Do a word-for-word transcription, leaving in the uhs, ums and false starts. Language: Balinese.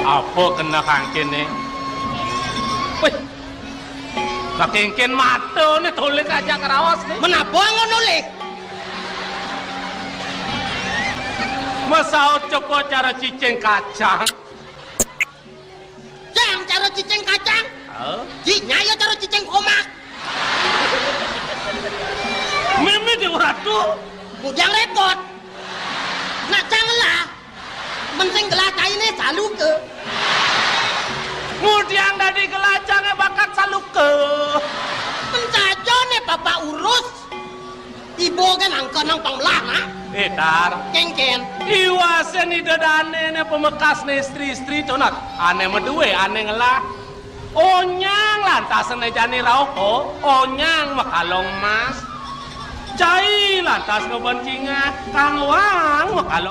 Apa kena kangkene? Wih. Lah kengken matane tolih ajak karaos ne. Menapa ngono, Lih? Masaut coba cara cicing kacang. Jang cara cicing kacang. Hah? Ji, nyaya cara cicing komak. Meme Dewa Ratu. Bujang repot. Nak cang lah. Mensing gelah caine saluka. Ngudiang dadi gelah cange bakat saluka. Mencajone bapak urus. Ibu kan angka nang panglah, nak. Eh, Tar. Kengken. Iwasen ida dane ne pamekasne istri-istri, conak. Ane meduwe, ane ngelah. Onyang lantas ne jani rauh, oh. Onyang makalong emas. Cai lantas ngeben cingah, kang wang makalong